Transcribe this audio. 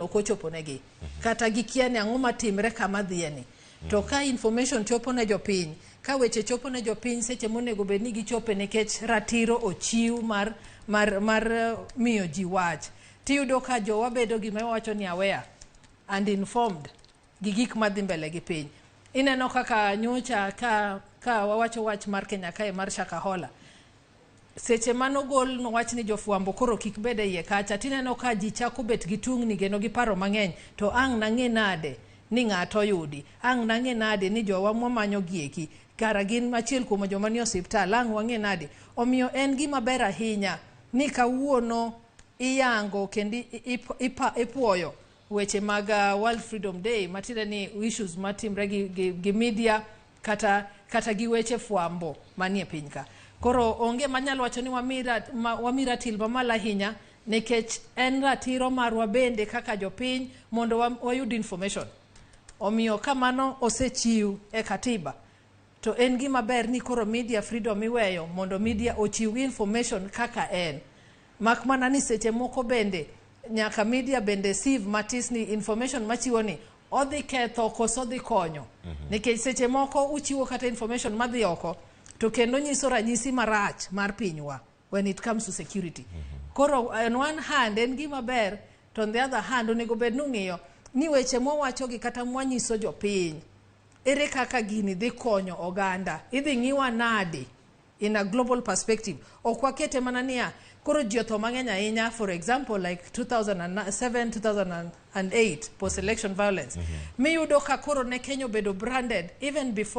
ok ochopo negi. Kata gikia ni ang'o matimre kama dhiye ni. To ka information chopo ne jopiny, ka weche chopo ne jopiny seche monego bed ni gichope nikech ratiro ochiw mar miyo ji wach. Tiyudo ka jowa bedo gima wacho ni aware and informed gi gik madhi mbele gi piny. Ineno kaka nyocha ka wawacho wach mar Kenya kae mar Shakahola. Seche manogol nowach ni jofwambo koro kik bed e iye kacha, tineno ka ji chako bet gi tungni kendo gi paro mang'eny. To ang' nang'e nade ni ng'ato oyudi? Ang' nang'e nade ni jowa mwamanyo gieki kara gin achiel kuom joma nie osiptal? Ang' wang'e nade? Omiyo en gima ber ahinya ni kawuono iyango kendo ipuoyo weche mag World Freedom Day, matiende ni issues matimre gi media kata gi weche fwambo manie piny ka. Koro onge manyalo wacho ni wami ratil mamalo ahinya, nikech en ratiro marwa bende kaka jopiny mondo wayud information. Omiyo ka mano osechiw e katiba, to en gima ber ni koro media freedom iweyo mondo media ochiw information kaka en. Mak mana ni seche moko bende nyaka media bende sieve matis ni information machiwo ni odhi ketho koso odhi konyo. Nikech seche moko uchiwo kata information madhi oko to kendo nyiso ranyisi marach mar pinywa when it comes to security. Koro on one hand en gima ber, to on the other hand onego bed ni ung'iyo ni weche mwawachogi kata mwanyiso jopiny, ere kaka gini dhi konyo oganda, idhi ng'iwa nade in a global perspective. Ok wakete mana niya koro ji otho mang'eny ahinya, for example like 2007 2008 post election violence, miyudo ka koro ne Kenya obedo branded even before.